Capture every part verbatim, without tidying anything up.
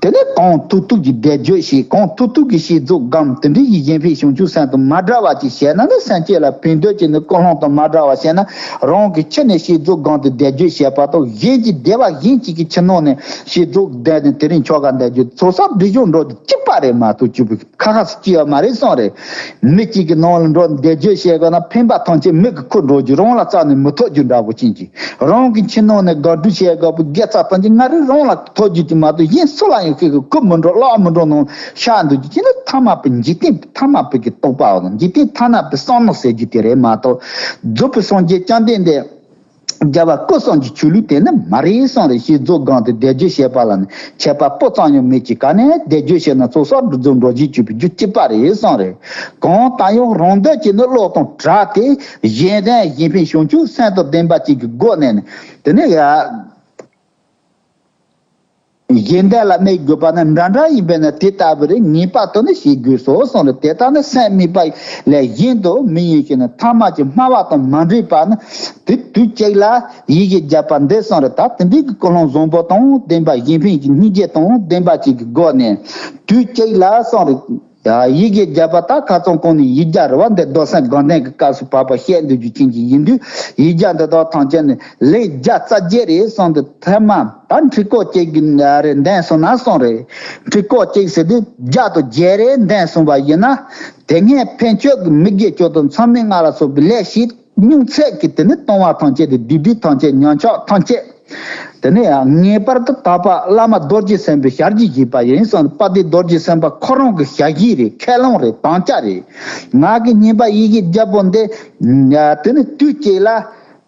དེ་ནས་གང་ཐུབ་ཐུབ་ཀྱིས་བཟླས་བརྗོད་བྱས། གང་ཐུབ་ཐུབ་ཀྱིས་བསྐྱེད་རྫོགས་སྒོམ། དེ་འདྲ་ཡི་གཞན་ཕན་བྱང་ཆུབ་སེམས་དང་མ་བྲལ་བ་ཅིག་བྱས་ན་ནི། སེམས་ཅན་ལ་ཕན་འདོད་ཀྱི་ནི་ཀུན་སློང་དང་མ་བྲལ་བ་བྱས་ན། རང་གི་ཕྱི་ནས་བསྐྱེད་རྫོགས་སྒོམ་དེ་བཟླས་བརྗོད་བྱས་པ་དང་། གཞན་གྱི་སྡེ་པ་གཞན་གཅིག་གི་ཕྱི་ནང་ནས་བསྐྱེད་རྫོགས་བཟླས་ནས་དེ་རིང་ཆོ་ག་བཟླས་བརྗོད་ཚོགས་བསགས་སྒྲིབ་སྦྱང་འགྲོ་དུས་གཅིག་པ་རེད་མ་གཏོགས་གཅིག་པུ་ཁ་ཁ་སུ་སྐྱེ་བ་མ་རེད་གསུངས་རེད། མི་གཅིག་གི་ནང་ལ་འགྲོ་བཟླས་བརྗོད་བྱས་དགོས་ན། ཕན་པ་ཐམས་ཅད་མི་གི་ཁུར་འགྲོ་རྒྱུ། རང་ལ་རྩ་ནས་མི་ཐོགས་རྒྱུ་འདྲ་པོ་ཅན་གྱི། རང་གི་ཕྱི་ནང་ནས་དགག་སྒྲུབ་བྱས་དགོས་པའི་དགེ་རྩ་ཐམས་ཅད་ང་རང་རང་ལ་ཐོགས་རྒྱུ་ཅིག་མ་གཏོགས་གཞན་སུ་ལ་ཡང་ཁྱེད་ཀྱི་ཁུར་མི་འགྲོ། བརླག་མི་འགྲོ་ནང་ཤར་འདུག་རྒྱུ་ཅིག་ནི། ཐ་མལ་པའི་འཇིག་རྟེན་ཐ་མལ་པའི་གི་རྟོག་པའམ་འཇིག་རྟེན་ཐ་མལ་པའི་བསམ་མནོ་ཟེར་རྒྱུ་དེ་རེད་མ་གཏོགས། རྫོགས་པའི་སངས་རྒྱས་བཅོམ་ལྡན་འདས་རྒྱལ་བ་སྐུ་གསུམ་གྱི་ཆོས་ལུགས་དེ་ནི་མ་རེད་གསུངས་རེད། བསྐྱེད་རྫོགས་སྒོམ་དེ་བཟླས་བརྗོད་བྱས་པ་ལ་ནི་ཁྱད་པར་སྤུ་ཙམ་ཡང་མེད་ཀྱི། ག་ནས་བཟླས་བརྗོད་བྱས་ན་ཚོགས་བསགས་སྒྲིབ་སྦྱང་འགྲོ་བྱེད་གཅིག་པུ་རྒྱུ་གཅིག་པ་རེད་གསུངས་རེད། གང་ལྟར་ཡང་རང་འདོད་ཀྱི་ནི་བློ་དང་བྲལ་ཏེ། གཞན་དོན་གཞན་ཕན་བྱང་ཆུབ་སེམས་དང་ལྡན་པ་ཅིག་གི་སྒོ་ནས་ནི། དེ་ནི་ཡ། གཞན་དོན་ལ་དམིགས་དགོས་པ་ནི་འདྲ་འདྲ་ཡིན་པས་ན། དེ་ལྟ་བུ་རེ་ངེས་པར་དུ་ནི་བྱེད་དགོས་སོ་གསུངས་རེད། དེ་ལྟར་ནི་སེམས་དམིགས་པ་ལས་གཞན་དུ་མི་གཡེང་ཞིང་ནི། ཐ་མལ་གྱི་སྨྲ་བ་དང་མ་འདྲེས་པར་ནི། དེ་དུས་གཅིག་ལ་ཡི་གེ་བརྒྱ་པ་འདི་གསུངས་རེད། ད་དེ་འདྲའི་གི་ཀུན་སློང་བཟང་པོ་དང་ལྡན་པ། གཞན་ཕན་གྱི་སྙིང་རྗེ་དང་ལྡན་པ་ཅིག་གི་སྒོ་ནས་དུས་གཅིག་ལ་གསུངས་རེད། ཡ། ཡི་གེ་བརྒྱ་པ་ད་ཁ་སང་གོང་ནས་ཡིག་བརྒྱ་རེད་བ། འདི་རྡོར་སེམས་དགའ་ལྡན་གྱི་སྐབས་སུ་བབ་པ་བཤད་འདོད་རྒྱུ་ཅན་གྱི་ཡིན་དུས། ཡིག་བརྒྱ་འདི་དག་ཐམས་ཅད་ནི་ལན་བརྒྱ་རྩ་བརྒྱད་རེད་གསུངས་འདུག་ཐ་མ་ད་ཁྲི་སྐོར་གཅིག་གི་རེ་འདོན་སོང་ན་གསུངས་རེད། ཁྲི་སྐོར་གཅིག་ཟེར་དུས་བརྒྱ་དང་བརྒྱད་རེ་འདོན་སོང་བ་ཡིན་ན། དེ་སྔའི་ཕན་ཆོད་ཀྱི་མི་དགེ་བཅུ་དང་མཚམས་མེད་ལྔ་ལ་སོགས་པའི་ལས་བྱས་མྱོང་ཚད་ཀྱི་དེ་ནི་ལྟུང་བ་ཐམས་ཅད་དེ། སྡིག་སྒྲིབ་ཐམས་ཅད། ཉམས་ཆག་ཐམས་ཅད། དེ་ནས་ཡང་ངེས་པར་དུ་དག་པ་བླ་མ་རྡོ་རྗེ་སེམས་དཔའི་ཞལ་གྱིས་བཞེས་པ་ཡིན་གསུངས། དཔལ་ལྡན་རྡོ་རྗེ་སེམས་དཔའ་ཁོ་རང་གི་ཞལ་བཞེས་རེད། ཁས་བླངས་རེད། དམ་བཅའ་རེད། ང་གི་བསྙེན་པ་ཡི་གེ་བརྒྱ་པོ་འདི་དེ་ནི་དུས་གཅིག་ལ་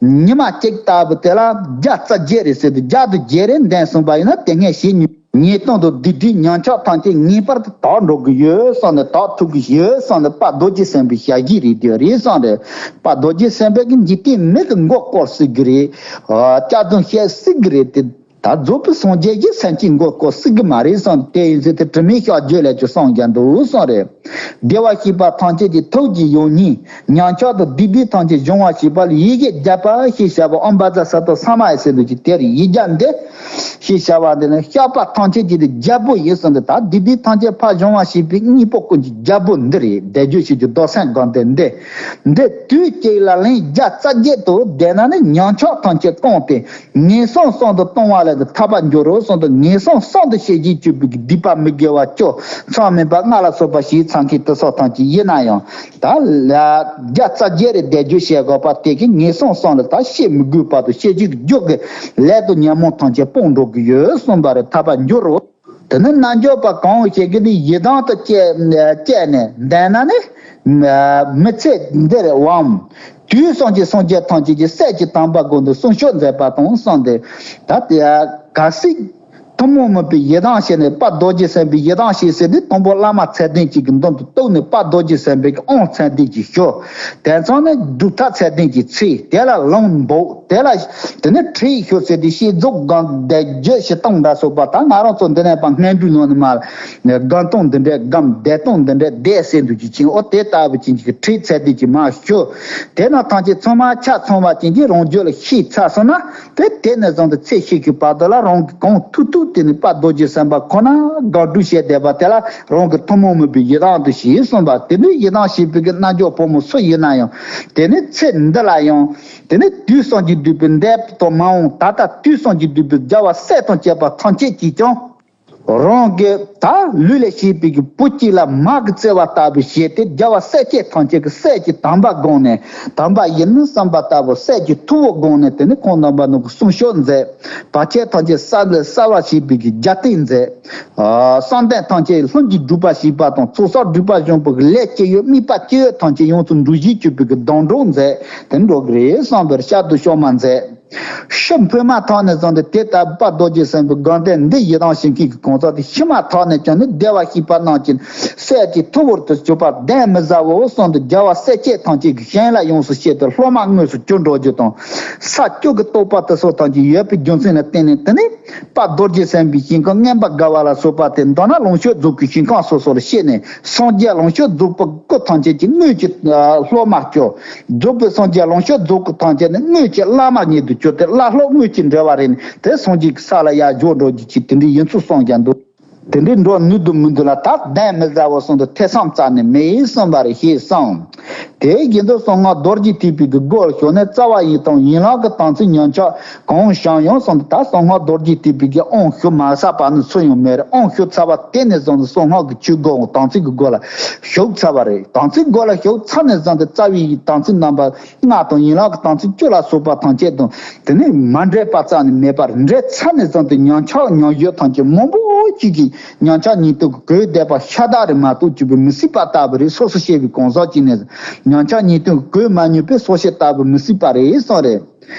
ཉི་མ་གཅིག་ལྟ་བུ་དེ་ལ་བརྒྱ་རྩ་བརྒྱད་རེད་ཟེར་དུས། བརྒྱ་དང་བརྒྱད་རེ་འདོན་སོང་བ་ཡིན་ན། དེ་སྔའི་བྱས་མྱོང་ཉེས་ལྟུང་དང་སྡིག་སྒྲིབ་ཉམས་ཆག་ཐམས་ཅད་ངེས་པར་དུ་དག་འགྲོ་གི་ཡོད་གསུངས་ནས། དག་ཐུབ་ཀྱི་ཡོད་གསུངས་ནས། དཔལ་རྡོ་རྗེ་སེམས་དཔའི་ཞལ་བཞེས་རེད། དེ་རེད་གསུངས་རེད། དཔལ་རྡོ་རྗེ་སེམས་དཔའི་གི་འཇིག་རྟེན་མི་གི་མགོ་སྐོར་སྲིད་གི་རེད། ཨ། སྐྱག་རྫུན་བཤད་སྲིད་གི་རེད་དེ། ད་རྫོགས་པའི་སངས་རྒྱས་ཀྱིས་སེམས་ཅན་མགོ་སྐོར་སྲིད་གི་མ་རེད་གསུངས། དེ་ཡིན་ཟེར་དེ་དྲི་མེད་ཤོག་བརྗོད་ལས་ཀྱི་གསུངས་ཀྱང་འདུག་གསུངས་རེད། བདེ་བར་གཤེགས་པ་ཐམས་ཅད་ཀྱི་ཐུགས་ཀྱི་ཡོན་སྙིང་། ཉམས་ཆག་དང་སྡིག་སྒྲིབ་ཐམས་ཅད་སྦྱོང་བར་བྱེད་པ་ལ་ཡི་གེ་བརྒྱ་པ་ཞེས་བྱ་བ། ཨོཾ་བཛྲ་སཏྭ་ས་མ་ཡ་ཟེར་འདུག་ཅིག་དེར་ཡི་གེ་བརྒྱ་འདི་ཞེས་བྱ་བ་འདི་ནི་བཤགས་པ་ཐམས་ཅད་ཀྱི་རྒྱལ་པོ་ཡིན་གསུངས་ཏེ། ད་སྡིག་སྒྲིབ་ཐམས་ཅད་ཕར་སྦྱོང་བར་བྱེད་པའི་དངོས་པོ་ཀུན་གྱི་རྒྱལ་པོ་འདི་རེད། བཟླས་བརྗོད་བྱེད་རྒྱུ་རྡོར་སེམས་དགའ་ལྡན་འདི། འདི་དུས་གཅིག་ལ་ལན་བརྒྱ་རྩ་བརྒྱད་དུ་བཟླས་ན་ནི་ཉམས་ཆག་ཐམས་ཅད་སྐོང་སྟེ། ངན་སོང་གསུམ་དུ་ལྟུང་བ་ལས་ཐར་པར་འགྱུར་རོ་གསུངས་ཏེ། ངན་སོང་གསུམ་དུ་སྐྱེ་བྱེད་སྤྱོད་པའི་སྡིག་པ་མི་དགེ་བ་བཅུ། མཚམས་མེད་པ་ལྔ་ལ་སོགས་པ་བྱས་ཚར་མཁན་དེ་ཚོ་ཐམས་ཅད་ཡིན་ན་ཡང་། ད་ལ་བརྒྱ་རྩ་བརྒྱད་རེ་བཟླས་བརྗོད་བྱེད་དགོས་པ་དེ་གིས་ངན་སོང་གསུམ་ལ་ད་བྱེད་མི་དགོས་པ་དང་། བྱེད་བྱེད་རྒྱུ་གི་ལས་དང་ཉོན་མོངས་ཐམས་ཅད་སྤངས་འགྲོ་གི་ཡོད་གསུངས་པ་རེད། ཐར་པར་འགྱུར་རོ། དེ་ནི་རྣལ་འབྱོར་པ་གང་ཞིག་གིས་ནི་ཡི་དམ་དུ་བསྐྱེད་བསྐྱེད་ནས་བཟླས་ན་ནི། མི་ཚེ་འདིར་བའམ། དུས་གསུམ་གྱི་སངས་རྒྱས་ཐམས་ཅད་ཀྱི་སྲས་ཀྱི་དམ་པ་དགོངས་ཏེ་གསུང་ཆོག་མཛད་པ་དང་གསུངས་ཏེ། ད་དེ་གལ་སྲིད་ཐུན་མོང་མིན་པའི་ཡི་དམ་ཞེས་ནས། དཔལ་རྡོ་རྗེ་སེམས་དཔའི་ཡི་དམ་ཞེས་ཟེར་དུས། དང་པོ་བླ་མ་ཚད་ལྡན་གཅིག་གི་མདུན་དུ་གཏུགས་ནས། དཔལ་རྡོ་རྗེ་སེམས་དཔའི་དབང་ཚད་ལྡན་གྱིས་ཞུ། དེ་ཚང་ནས་སྒྲུབ་ཐབས་ཚད་ལྡན་གྱིས་འཚོལ། དེ་ལ་ལུང་འབོགས། དེ་ལ་དེ་ནས་ཁྲིད་ཞུ་ཟེར་དུས། བསྐྱེད་རྫོགས་སྒོམ་བཟླས་བརྗོད་བྱེད་སྟངས་འདྲ་སོགས་པ། ད་ང་རང་ཚོ་འདི་ནས་པ་སྔོན་འགྲོའི་ནང་ནས་མར་སྒོམ་སྟངས་འདི་འདྲས་སྒོམ། བཟླས་སྟངས་འདི་འདྲས་བཟླས་ཟེར་འདུག་ཅིག་ཅིང་། འོ་དེ་ལྟ་བུ་ཅན་གྱི་ཁྲིད་ཚད་ལྡན་གྱིས་མར་ཞུ། དེ་རྣམས་ཐམས་ཅད་ཚང་མ་ཆ་ཚང་བ་ཅན་གྱིས་རང་རྒྱུད་ལ་ཤེས་ཚར་སོང་ན། དེ་དེ་ནས་བཟུང་སྟེ་ཚེ་ཤི་གི་བར་དུ་ལ་རང་གིས་གང་ཐུབ་ཐུབ་དེ་ནི་དཔལ་རྡོ་རྗེ་སེམས་དཔའ་ཁོ་ན་དགག་སྒྲུབ་བྱས་བསྡད་པ་དེ་ལ་རང་གི་ཐུན་མོང་མིན་པའི་ཡི་དམ་དུ་བྱས་གསུངས་པ། དེ་ནི་ཡི་དམ་ཞེས་པའི་གི་རྣལ་འབྱོར་ཕོ་མོ་སུ་ཡིན་ན་ཡང་། དེ་ནི་ཚེ་འདི་ལ་ཡང་། དེ་ནི་དུས་གསུམ་གྱི་འདུས་པའི་འདས་དང་མ་འོངས་ད་ལྟ་དུས་གསུམ་གྱི་འདུས་པའི་རྒྱལ་བ་སྲས་དང་བཅས་པ་ཐམས་ཅད་ཀྱིས་ཀྱང་། རང་གི་ད་ལུས་ལས་བྱས་པའི་གི་བུ་གཅིག་ལ་མ་གི་བརྩེ་བ་ལྟ་བུ་བྱས་ཏེ། རྒྱལ་བ་སྲས་བཅས་ཐམས་ཅད་ཀྱི་སྲས་ཀྱི་དམ་པ་དགོངས་ནས། དམ་པ་ཡིན་ནོ་བསམ་པ་ལྟ་བུ། སྲས་ཀྱི་ཐུ་བོ་དགོངས་ནས། དེ་ནི་ཁོང་རྣམ་པ་རྣམས་ཀྱི་གསུང་ཆོག་མཛད། བར་ཆད་ཐམས་ཅད་བསལ་བསལ་བར་བྱེད་པའི་གི་རྒྱ་སྟེགས་མཛད། ཨ། བསམ་གཏན་ཐམས་ཅད་ལྷུན་གྱིས་གྲུབ་པར་བྱེད་པ་དང་། ཚོགས་བསགས་སྒྲིབ་པ་སྦྱོང་བའི་གི་ལས་ཅི་ཡོད། དམིགས་པ་ཅི་ཡོད་ཐམས་ཅད་ཡོངས་སུ་འགྲུབ་བྱེད་སྤྱོད་པའི་གི་སྡོང་གྲོགས་མཛད། དེ་འགྲོ་གི་རེད་བསམ་པར་ཤར་དུ་ཤོག་མ་མཛད། ཤི་འཕོས་མ་ཐག་ནས་བཟུང་སྟེ་དེ་ལྟར་དཔལ་རྡོ་རྗེ་སེམས་དཔའི་དགོངས་གཏེར་འདི་ཡི་དམ་བྱེད་མཁན་གྱི་གང་ཟག་དེ་ཤི་མ་ཐག་ནས་ཀྱང་ནི་བདེ་བར་གཤེགས་པ་རྣམས་ཀྱི་སྲས་ཀྱི་ཐུ་བོར་དུ་གྱུར་པར་གདན་མི་ཟ་བོ་གསུངས་ཏེ། རྒྱལ་བ་སྲས་བཅས་ཐམས་ཅད་ཀྱི་ཞིང་ལ་ཡོངས་སུ་གཤེགས་ཏེ་སློབ་མ་དངོས་སུ་གྱུར་འགྲོ་རྒྱུ་དང་། ས་བཅུ་གི་རྟོགས་པ་དེ་སོགས་ཐམས་ཅད་ཡོད་པའི་རྒྱུ་མཚན་ལ་བརྟེན་ནས། དེ་ནས་དཔལ་རྡོ་རྗེ་སེམས་དཔའི་ཞིང་ཁམས་མངོན་པར་དགའ་བ་ལ་སོགས་པ་དེ། མདོར་ན་ལོངས་སྤྱོད་རྫོགས་སྐུའི་ཞིང་ཁམས་སོ་སོར་གཤེགས་ནས། སངས་རྒྱས་ལོངས་སྤྱོད་རྫོགས་པའི་སྐུ་ཐམས་ཅད་ཀྱི་དངོས་ཀྱི་སློབ་མར་གྱུར། རྫོགས་པའི་སངས་རྒྱས་ལོངས་སྤྱོད་རྫོགས་སྐུ་ཐམས་ཅད་ནི་དངོས་ཀྱི་བླ་མ་ཉིད་དུ་གྱུར་ཏེ། བླ་སློབ་དངོས་ཀྱི་འབྲེལ་བ་རེད། དེ་སངས་རྒྱས་ཀྱི་ས་ལ་ཡར་འཇོག་འགྲོ་རྒྱུ་ཅིག་དེ་འདྲའི་ཡིན་ཚུལ་གསུངས་ཀྱང་འདུག། དེ་འདྲའི་འགྲོ་ནུས་དུ་མི་འདུག་ལ། ད་གདན་མི་ཟ་བོ་གསུམ་དུ་ཐེ་ཚོམ་རྩ་ནས་མེད་གསུངས་པ་རེད། ཞེས་གསུངས། དེའི་རྒྱུན་དུ་གསང་སྔགས་རྡོ་རྗེ་ཐེག་པའི་གི་སྒོ་ལ་ཞུགས་ནས། རྩ་བ་ཡི་དམ་ཡན་ལག་གི་དམ་ཚིག་ཉམས་ཆག་གང་བྱུང་ཡང་གསུངས་ཏེ། ད་གསང་སྔགས་རྡོ་རྗེ་ཐེག་པའི་གི་དབང་ཞུ་མ་ཟ་བ་ནི་སུ་ཡང་མེད་རེད། དབང་ཞུ་ཚར་བ་དེ་ནས་བཟུང་ནས་གསང་སྔགས་ཀྱི་ཆོས་སྒོ་དམ་ཚིག་གི་སྒོ་ལ་ཞུགས་ཚར་བ་རེད། དམ་ཚིག་སྒོ་ལ་ཞུགས་ཚར་ནས་བཟུང་སྟེ། རྩ་བའི་དམ་ཚིག་རྣམ་པ་ལྔ་དང་ཡན་ལག་གི་དམ་ཚིག་བཅུ་ལ་སོགས་པ་ཐམས་ཅད་དང་དེ་ནས་མ་འདྲེས་པ་རྩ་ནས་མེད་པར་འདྲེས་ཚར་ནས་བཟུང་སྟེ། ཉམས་ཆག་ཉམས་གཞི་ཐམས་ཅད་མང་པོ་ཅིག་གིས་ཉམས་ཆག་ཉེས་ལྟུང་གི་གོས་བསྡད་པ་ཤ་སྟག་རེད་མ་གཏོགས། གཅིག་པུ་མི་སྲིད་པ་ལྟ་བུ་རེད། སོ་སོ་ཤེས་པའི་གང་ཟག་ཅིག་ནས་ཉམས་ཆག་ཉེས་ལྟུང་གི་གོས་མ་ཉོས་པས་སོ་ཤེས་ལྟ་བུ་མི་སྲིད་པ་རེད་གསུངས་རེད།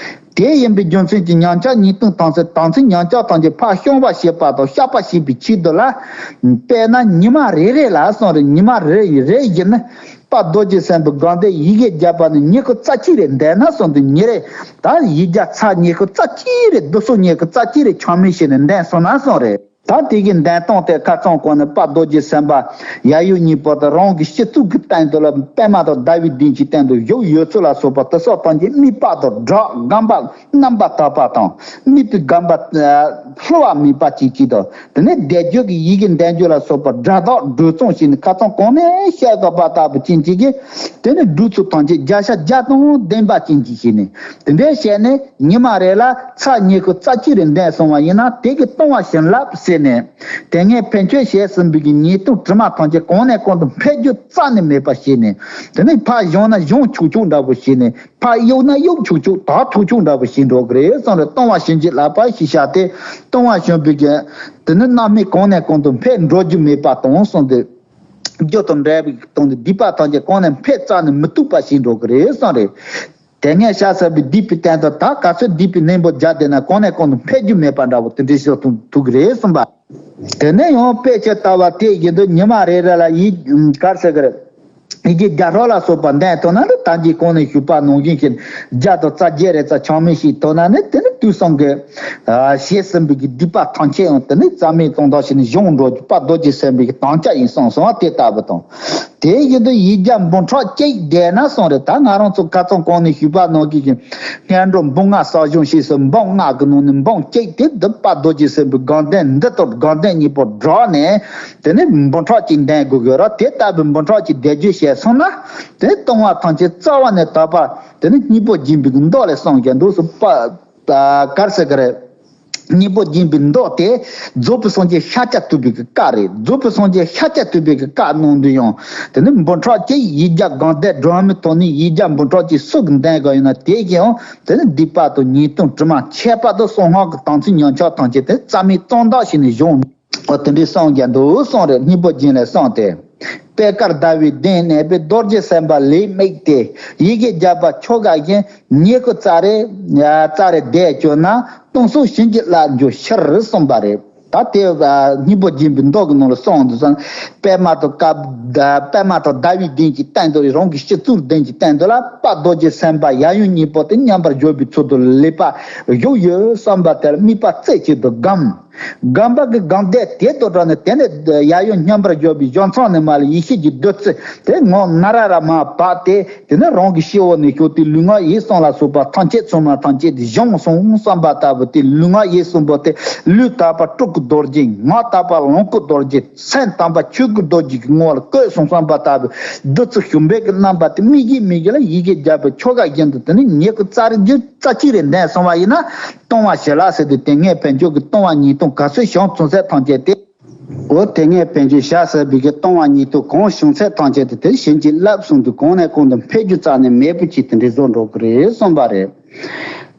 དེ་ཡིན་པའི་རྒྱུ་མཚན་གྱིས་ཉམས་ཆག་ཉེས་ལྟུང་དམ་ཚིག་དམ་ཚིག་ཉམས་ཆག་ཐམས་ཅད་ཕར་སྤང་བར་བྱེད་པ་དང་བཤགས་པར་བྱེད་པའི་ཆེད་དུ་ལ། དཔེར་ན་ཉི་མ་རེ་རེ་ལ་གསུངས་རེད། ཉི་མ་རེ་རེ་བཞིན་ནི་དཔལ་རྡོ་རྗེ་སེམས་དཔའི་དགའ་ལྡན་ཡི་གེ་བརྒྱ་པ་ནི་ཉི་ཤུ་རྩ་གཅིག་རེ་འདོན་ན་གསུངས་ཏེ། ཉིན་རེ་ད་ཡིག་བརྒྱ་ཚར་ཉི་ཤུ་རྩ་གཅིག་རེ་བསྡུ་གསོག་ཉི་ཤུ་རྩ་གཅིག་རེ་ཆག་མེད་བྱས་ནས་འདོན་སོང་ན་གསུངས་རེད། ད་དེ་གི་འདོན་སྟངས་དེ་ཁ་སང་གོང་ནས་དཔལ་རྡོ་རྗེ་སེམས་དཔའ་ཡབ་ཡུམ་གཉིས་པོ་དང་རང་གི་སྤྱི་གཙུག་གི་སྟེང་དུ་ལ་པདྨ་དང་ཟླ་བའི་གདན་གྱི་སྟེང་དུ་བཞུགས་ཡོད་ཚུལ་ལ་སོགས་པ་དེ་སོགས་ཐམས་ཅད་དམིགས་པ་དང་སྦྲགས། རྐང་པ་རྣམ་པར་དག་པ་དང་། དམིགས་པའི་རྐང་པ་ཨ་ལྷུ་བ་མེད་པ་ཅིག་གཅིག་དང་། དེ་ནས་བཟླས་བརྗོད་ཀྱི་ཡི་གེ་འདོན་རྒྱུ་ལ་སོགས་པ་སྒྲ་དག་སྒྲོག་ཙམ་ཞིག་ནི་ཁ་སང་གོང་ནས་བཤད་དགོས་པ་ལྟ་བུ་ཅན་ཅིག་གིས། དེ་ནས་སྒྲུབ་ཚུལ་ཐམས་ཅད་བརྒྱ་ཆ་བརྒྱ་དང་ལྡན་པ་ཅན་ཅིག་བྱས་ནས། དེ་འདྲའི་བྱས་ནས་ཉི་མ་རེ་ལ་ཚར་ཉི་ཤུ་རྩ་གཅིག་རེ་འདོན་སོང་བ་ཡིན་ན། དེ་གི་ལྟུང་བ་བྱིན་རླབས་ཟེར་ནས། དེ་སྔའི་བན་ཆོས་བྱས་ཟིན་པའི་གི་ཉེས་ལྟུང་དྲི་མ་ཐམས་ཅད་གོང་ནས་གོང་དུ་འཕེལ་རྒྱུ་རྩ་ནས་མེད་པ་བྱས་ནས། དེ་ནས་ཕར་བཞེངས་ན་བཞེངས་ཆོག་ཆོག་འདྲ་པོ་བྱས་ནས། ཕར་གཡུག་ན་གཡུག་ཆོག་ཆོག་དག་ཐུག་ཆོག་འདྲ་པོ་བྱེད་འགྲོ་གི་རེད་གསུངས་རེད། ལྟུང་བ་བྱིན་གྱིས་བརླབས་པ་ཞེས་བྱ་སྟེ། ལྟུང་བ་བྱིན་པའི་གི་དེ་ནི་རྣམ་སྨིན་གོང་ནས་གོང་དུ་འཕེལ་འགྲོ་རྒྱུ་མེད་པ་དང་གསུངས་ཏེ། རྒྱུ་དང་འབྲས་བུའི་སྟེང་དུ་སྡིག་པ་ཐམས་ཅད་གོང་ནས་འཕེལ་རྩ་ནས་མི་ཐུབ་པ་ཞིག་འགྲོ་གི་རེད་གསུངས་རེད། དེ་སྔའི་བྱས་ཟིན་པའི་སྡིག་པའི་སྟེང་དུ་ད་ག་ཚོད་སྡིག་པའི་སྣེ་མོ་སྦྱར་བསྡད་ན་གོང་ནས་གོང་དུ་འཕེལ་རྒྱུ་མེད་པ་འདྲ་བོ་དེ་འདྲའི་ཞིག་ཐུག་ཐུག་གི་རེད་གསུངས་པ། དེ་ནས་ཡང་དཔེ་ཆ་ལྟ་བ་དེ་བཞིན་དུ་ཉི་མ་རེ་རེ་ལ་ཡིག་ག་རེ་ཟེར་གི་རེད། ཡི་གེ་བརྒྱ་ཕྲག་ལ་སོགས་པ་འདོན་ཐུབ་ན་ནི། ད་གིན་གོང་ནས་ཞུས་པ་ནང་བཞིན་བྱས་ནས་བརྒྱ་དང་རྩ་བརྒྱད་རེ་རྩ་ཆག་མེད་ཞིག་ཐུབ་ན་ནི། དེ་ནི་དུས་གསུམ་གྱི་ཨ་བྱས་ཟིན་པའི་གི་སྡིག་པ་ཐམས་ཅད་ཡང་དེ་ནི་རྩ་མེད་ཙམ་དག་ཞིག་ནི་བྱང་འགྲོ་རྒྱུ་དཔལ་རྡོ་རྗེ་སེམས་དཔའི་གི་དམ་བཅའ་ཡིན་གསུངས་སོང་བ་དེ་ལྟ་བུ་དང་། དེ་བཞིན་དུ་ཡིག་བརྒྱ་འབུམ་ཕྲག་གཅིག་བཟླས་ན་གསུངས་རེད། ད་ང་རང་ཚོ་ཁ་སང་གོང་ནས་ཞུས་པ་ནང་བཞིན་གྱི་སྔོན་འགྲོ་འབུམ་ལྔ་གསག་སྦྱང་ཞེས་སོགས་འབུམ་ལྔ་གི་ནང་ནས་འབུམ་གཅིག་དེ་འདི་དཔལ་རྡོ་རྗེ་སེམས་དཔའི་དགའ་ལྡན་འདི་དང་དགའ་ལྡན་གཉིས་པོ་སྦྲགས་ནས། དེ་ནས་འབུམ་ཕྲག་གཅིག་འདོན་དགོས་ཀྱི་རེད། དེ་ལྟ་བུའི་འབུམ་ཕྲག་གཅིག་བཟླས་བརྗོད་བྱས་སོང་ན། དེ་ལྟུང་བ་ཐམས་ཅད་རྩ་བ་ནས་དག་པ། དེ་ནི་སྙིང་པོ་སྦྱིན་པའི་མདོ་ལས་གསུངས་ཀྱང་འདུག་སོ། པ་ག་རེ་ཟེར་གི་རེད། སྙིང་པོ་སྦྱིན་པའི་མདོ་དེ་རྫོགས་པའི་སངས་རྒྱས་ཤཱཀྱ་ཐུབ་པའི་གི་བཀའ་རེད། རྫོགས་པའི་སངས་རྒྱས་ཤཱཀྱ་ཐུབ་པའི་གི་བཀའ་ནང་དུ་ཡང་དེ་ནི་འབུམ་ཕྲག་གཅིག་ཡིག་བརྒྱ་དགའ་ལྡན་སྒྲོལ་མའི་ཐོག་ནས་ཡིག་བརྒྱ་འབུམ་ཕྲག་གཅིག་སུ་གིས་འདོན་དགོས་ཡིན་ན། དེ་གིས་ཡང་དེ་ནི་སྡིག་པ་དང་ཉེས་ལྟུང་དྲི་མ་ཁྱད་པར་དུ་གསང་སྔགས་ཀྱི་དམ་ཚིག་ཉམས་ཆག་ཐམས་ཅད་དེ་རྩ་མེད་ཙམ་དག་ཞིག་ནས་བྱང་། འོ་དེ་འདྲའི་གསུངས་ཀྱང་འདུག་གསུངས་རེད། སྙིང་པོ་སྦྱིན་ལས་གསུངས་ཏེ། པད་དཀར་ཟླ་བའི་གདན་གནས་པའི་རྡོ་རྗེ་སེམས་དཔའ་ལེགས་དམིགས་ཏེ། ཡི་གེ་བརྒྱ་པ་ཆོ་ག་བཞིན་ཉི་ཤུ་རྩ་རེ་རྩ་རེ་བཟླས་བཅུག་ན་ལྟུང་སོགས་བྱིན་གྱིས་བརླག་འགྱུར་ཕྱིར་གསུངས་པ་རེད། ད་དེ་སྙིང་པོ་སྦྱིན་པའི་མདོ་གི་ནང་ལ་གསུངས་འདུག་ཟེར། པདྨ་དང་ཀ་པདྨ་དང་ཟླ་བའི་གདན་གྱི་སྟེང་དུ། རང་གི་སྤྱི་གཙུག་གདན་གྱི་སྟེང་དུ་ལ་དཔལ་རྡོ་རྗེ་སེམས་དཔའ་ཡབ་ཡུམ་གཉིས་པོ་དེ་མཉམ་པར་སྦྱོར་བའི་ཚུལ་དུ་ལེགས་པར་བཞུགས་ཡོད་བསམ་པ་དེ་ལ་དམིགས་པ་རྩེ་གཅིག་ཏུ་བསྒོམ། བསྒོམ་པ་གི་སྒོམ་བཟླས་དེ་དང་སྦྲགས་ནས། དེ་ནས་ཡབ་ཡུམ་མཉམ་པར་སྦྱོར་བའི་གཞུང་ཚང་ནས་མར་ལ་ཡེ་ཤེས་ཀྱི་བདུད་རྩི་དེ་ངོ་ན་ར་ར་མར་བབས་ཏེ། དེ་ནས་རང་གི་སྤྱི་བོ་ནས་ཞུགས་ཏེ་ལུས་ངག་ཡིད་གསུམ་ལ་སོགས་པ་ཐམས་ཅད་ཚང་མ་ཐམས་ཅད་དེ་བྱང་སོང་བསམ་པ་ལྟ་བུ་དེ། ལུས་ངག་ཡིད་གསུམ་པོ་དེ་ལུས་དག་པ་སྤྲུལ་སྐུ་རྡོ་རྗེ། ངག་དག་པ་ལོངས་སྐུ་རྡོ་རྗེ། སེམས་དག་པ་ཆོས་སྐུ་རྡོ་རྗེ་གི་ངོ་ལ་བཀོད་སོང་བསམ་པ་ལྟ་བུ། བདུད་རྩི་ཞུན་མའི་གི་རྣམ་པ་དེ་དམིགས་ཀྱིན་དམིགས་ཀྱིན་ལ་ཡི་གེ་བརྒྱ་པའི་ཆོ་ག་བཞིན་དུ་དེ་ནི་ཉི་ཤུ་རྩ་རེ་རྩ་གཅིག་རེ་འདོན་སོང་བ་ཡིན་ན། ལྟུང་བ་ཞི་ལ་ཟེར་དུས་དེ་སྔའི་བན་ཆོས་ཀྱི་ལྟུང་བ་ཉེས་ལྟུང་ག་ཚོད་བྱུང་བྱུང་ཚད་ཐམས་ཅད་དེ། འོ་དེ་སྔའི་བན་ཆོས་བྱས་ཟིན་པའི་གི་ལྟུང་བ་ཉེས་ལྟུང་གང་བྱུང་ཚད་ཐམས་ཅད་དེ་དེ་བྱིན་གྱིས་བརླབས་གསུངས་དུས་གོང་ནས་གོང་དུ་འཕེལ་རྒྱུ་རྩ་ནས་མེད་པ་ཅིག་དེ་འདྲའི་བཟོ་འགྲོ་གི་རེད་གསུངས་པ་རེད།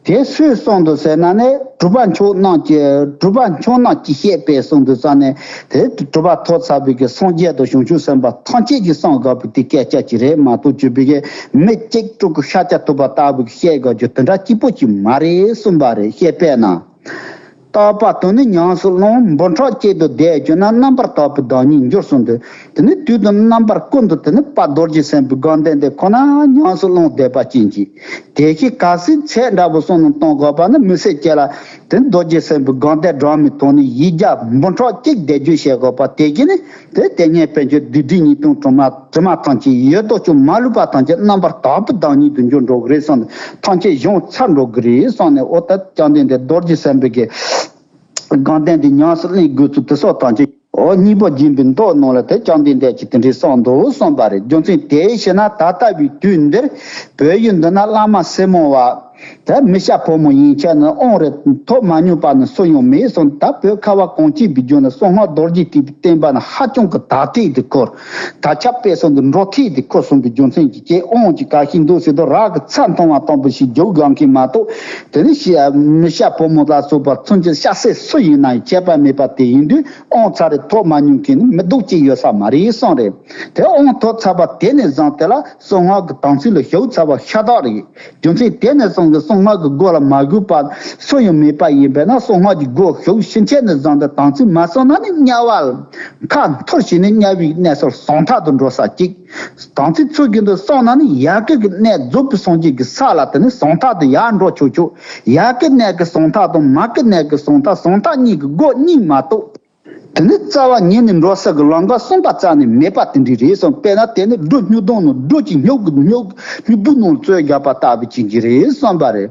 དེ་སུས་གསུངས་འདུག་ཟེར་ན་ནི། གྲུབ་པ་མཆོག་རྣམས་ཀྱིས། གྲུབ་པ་མཆོག་རྣམས་ཀྱིས་བཤད་པས་གསུངས་འདུག་ཟེར་ནས། དེ་གྲུབ་པ་ཐོབ་ཚར་བའི་གི་སངས་རྒྱས་དང་བྱང་ཆུབ་སེམས་དཔའ་ཐམས་ཅད་ཀྱིས་གསུངས་དགོས་པའི་དེ་སྐད་ཆ་ཅིག་རེད་མ་གཏོགས། གཅིག་པུའི་གི་མི་གཅིག་སྤྲུལ་སྐུ་ཤཱཀྱ་ཐུབ་པ་ལྟ་བུ་གིས་བཤད་དགོས་རྒྱུ་དེ་འདྲ་གཅིག་པོ་ཅིག་མ་རེད་གསུངས་པ་རེད། བཤད་པས་ན། བརྟག་པ་དང་ནི་ཉམས་སུ་བླང་། འབུམ་ཕྲག་གཅིག་ཏུ་བཟླས་བཅུག་ན། རྣམ་པར་དག་པའི་བདག་ཉིད་འགྱུར་གསུངས་ཏེ། དེ་ནི་དུས་དང་རྣམ་པ་ཀུན་ཏུ་དེ་ནི་དཔལ་རྡོ་རྗེ་སེམས་དཔའི་དགའ་ལྡན་དེ་ཁོ་ན་ཉམས་སུ་བླང་བསྡད་པ་ཅན་གྱི། དེ་བཞིན་གལ་སྲིད་ཚད་འདྲ་པོ་གསུམ་ནང་གཏོང་དགོས་པ་ནི། མི་ཚེ་གཅིག་ལ་དེ་རྡོ་རྗེ་སེམས་དཔའི་དགའ་ལྡན་སྒྲོལ་མའི་ཐོག་ནས་ཡིག་བརྒྱ་འབུམ་ཕྲག་གཅིག་བཟླས་བརྗོད་བྱེད་དགོས་པ་དེ་གིས་ནི། དེ་དེ་སྔའི་བན་ཆོས་སྡིག་སྒྲིབ་ཉེས་ལྟུང་དྲི་མ་དྲི་མ་ཐམས་ཅད་ཡོད་དོ་ཅོག་མ་ལུས་པ་ཐམས་ཅད་རྣམ་པར་དག་པའི་བདག་ཉིད་དུ་འགྱུར་འགྲོ་གི་རེད་གསུངས་ནས། ཐམས་ཅད་བྱང་ཚར་འགྲོ་གི་རེད་གསུངས་ནས། འོ་ད་བཅོམ་ལྡན་འདས་རྡོ་རྗེ་སེམས་དཔའི་གི་དགའ་ལྡན་དེ་ཉམས་སུ་ལེན་དགོས་ཚུལ་དེ་སོགས་ཐམས་ཅད། འོ། གཉིས་པོ་སྦྱིན་པའི་མདོ་ནང་ལ་དེ་བཅོམ་ལྡན་འདས་ཀྱིས་དེ་འདྲའི་གསུངས་འདུག་གསུངས་པ་རེད། རྒྱུ་མཚན་དེའི་ཕྱིར་ན་ད་ལྟ་བའི་དུས་འདིར་བོད་ཡུལ་འདི་ན་བླ་མ་སེར་མོ་བ། དེ་མི་སྐྱ་ཕོ་མོ་ཡན་ཆད་ནི་དབང་རེ་ཐོབ་མ་མྱོང་པ་ནི་སུ་ཡང་མེད་གསུངས། ད་བོད་ཁ་བ་གངས་ཅན་པའི་ལྗོངས་ན་གསང་སྔགས་རྡོ་རྗེ་ཐེག་པའི་བསྟན་པ་ནི་ཧ་ཅང་གི་དར་ཐེངས་དེ་ཁུར། དར་ཁྱབ་སྤེལ་གསུམ་གྱི་འགྲོ་ཐེངས་དེ་ཁུར་སོང་གི་རྒྱུ་མཚན་གྱིས་ཁྱེད་དབང་གི་ག་ཤིན་ཏུ་ཟེར་དུ་རག་གི་ཚ་མཐོང་བ་དང་པོ་ཞིག་རྒྱུག་དགོས་མཁན་མ་གཏོགས། དེ་ནི་ཤི་མི་སྐྱ་ཕོ་མོ་ལ་སོགས་པ་མཚོན་གྱི་སྐྱ་སེར་སུ་ཡིན་ན་ཡང་ཁྱད་པར་མེད་པ་དེ་ཡིན་དུས། དབང་ཚར་རེ་ཐོབ་མ་མྱོང་མཁན་ནི་མི་སྡུག་ཅིག་ཡོད་ས་མ་རེད་གསུངས་རེད། དེ་དབང་ཐོབ་ཚར་བ་དེ་ནས་བཟུང་དེ་ལ་གསང་སྔགས་ཀྱི་དམ་ཚིག་ལ་ཞུགས་ཚར་བ་ཤ་སྟག་རེད། རྒྱུ་མཚན་དེ་ནས་བཟུང་གི་གསང་སྔགས་ཀྱི་སྒོ་ལ་མ་བཞུགས་པ་སུ་ཡང་མེད་པ་ཡིན་པས་ན། གསང་སྔགས་ཀྱི་སྒོ་ཞུགས་ཕྱིན་ཆད་ནས་བཟུང་སྟེ་དམ་ཚིག་མ་བསྲུངས་ན་ནི་དམྱལ་བ་ཁ་འཐོར་ཞིག་ནས་དམྱལ་བའི་གནས་སུ་ཟང་ཐག་ཏུ་འགྲོ་ས་གཅིག། དམ་ཚིག་ཚུལ་བཞིན་དུ་བསྲུངས་ན་ནི་ཡ་གི་གི་གནས་རྫོགས་པའི་སངས་རྒྱས་ཀྱི་ས་ལ་དེ་ནི་ཟང་ཐག་ཏུ་ཡར་འགྲོ་ཆོག་ཆོག། ཡ་གི་གནས་ཀྱི་ཟང་ཐག་དང་མ་གི་གནས་ཀྱི་ཟང་ཐག། ཟང་ཐག་གཉིས་ཀྱི་སྒོ་གཉིས་མ་གཏོགས། དེ་ནི་རྩ་བ་ཉིད་ནས་འགྲོ་ས་གི་ལམ་ཁ་གསུམ་པ་རྩ་ནས་མེད་པ་དེ་འདྲ་རེད་གསུངས། དཔེར་ན་དེ་ནི་སྒྲོ་སྨྱུག་དོང་ནང་སྒྲོ་གཅིག་སྨྱུག་གི་སྨྱུག་སྨྱུག་པོ་ནང་བཙོས་བཞག་པ་ལྟ་བུ་ཅིག་གི་རེད་གསུངས་པ་རེད།